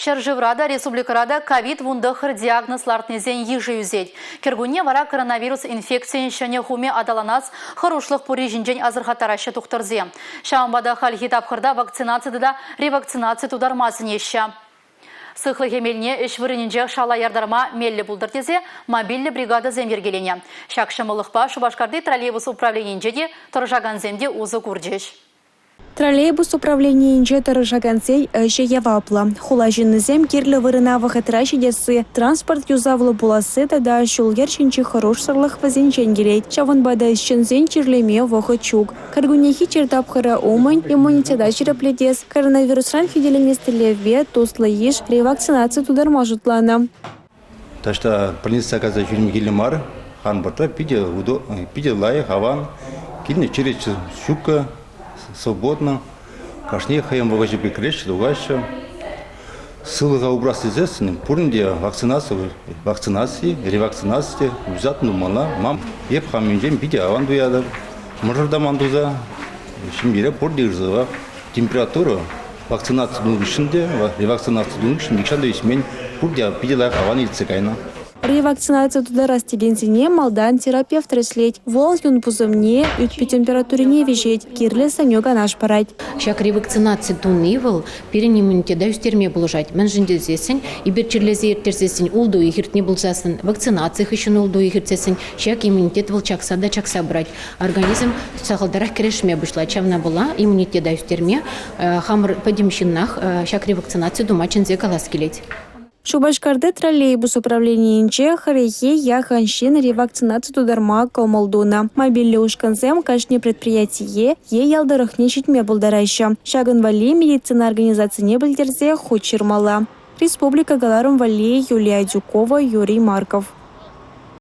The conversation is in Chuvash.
Ҫӗршывра та, республикӑра та ковид-19 диагноз лартнисен йышӗ ӳсет. Кӗркунне вара коронавирус инфекцийӗн ҫӗнӗ хумӗ аталанас хӑрушлӑх пурри ҫинчен асӑрхаттараҫҫӗ тухтӑрсем. Ҫавӑнпа та хальхи тапхӑрта вакцинаци тата ревакцинаци тутарма сӗнеҫҫӗ. Сыхлӑх эмелне ӗҫ вырӑнӗнчех шала яртарма меллӗ пултӑр тесе мобильлӗ бригадӑсем йӗркеленӗ. Ҫак ҫӑмӑллӑхпа Шупашкарти троллейбус управленийӗнче те тӑрӑшакансем те усӑ курчӗҫ. Троллейбус управленийӗнче тӑрӑшакансен ӗҫӗ яваплӑ. Хула ҫыннисем кирлӗ вырӑна вӑхӑтра ҫитесси, транспорт юсавлӑ пуласси тата ҫул-йӗр ҫинчи хӑрушсӑрлӑх вӗсенчен килет. Ҫавӑнпа та ӗҫченсен чирлеме вӑхӑт ҫук. Кӗркуннехи чир тапхӑрӗ умӗн иммунитета ҫирӗплетес, коронавирусран хӳтӗленес тӗллевпе туслӑ йыш ревакцинаци тутарма шутланӑ. Таҫта больница кайса ҫӳреме кирлӗ мар. Хамӑрта питӗ питӗ лайӑх, аван. Килнӗ черет ҫуккӑ, свободно. Кашни хӑйӗн вӑхӑчӗпе кӗреҫҫӗ, тухаҫҫӗ. Сывлӑха упрас тесессӗн пурин те вакцинаци, вакцинаци, ревакцинаци обязательно тумалла. Ман эп хам енчен питӗ аван туятӑп. Мӑшӑр та ман туса, ҫемьере пурте ырсӑвах. Температура вакцинаци тунӑ хыҫҫӑн те, ревакцинаци тунӑ хыҫҫӑн нихҫан та ӳсмен, пурте питӗ лайӑх аван иртсе кайнӑ. Ревакцинаци тутарас текенсене малтан терапевт тӗрӗслет. Вӑл юн пусӑмне, ӳт-пӳ температурине виҫет, кирлӗ сӗнӳ-канаш парать. Ҫак ревакцинаци туни вӑл пирӗн иммунитета ӳстерме пулӑшать. Мӗншӗн тесессӗн эпир чирлесе ирттерсессӗн ултӑ уйӑх иртнӗ пулсассӑн, вакцинаци хыҫҫӑн ултӑ уйӑх иртсессӗн ҫак иммунитет вӑл чакса та чакса пырать. Организм сахалтарах кӗрешме пуҫлать. Ҫавна пула иммунитета ӳстерме хамӑр пӗтӗм ҫыннах ҫак ревакцинаци тума чӗнсе калас килет. Шупашкарти троллейбус управленийӗнче хӗрӗхе яхӑн ҫын ревакцинаци тутарма кӑмӑл тунӑ. Мобильлӗ ушкӑнсем кашни предприятие е ял тӑрӑхне ҫитме пултараҫҫӗ. Ҫакӑн валли медицина организацине пӗлтерсе хут ҫырмалла. Республика кӑларӑм валли Юлия Адюкова, Юрий Марков.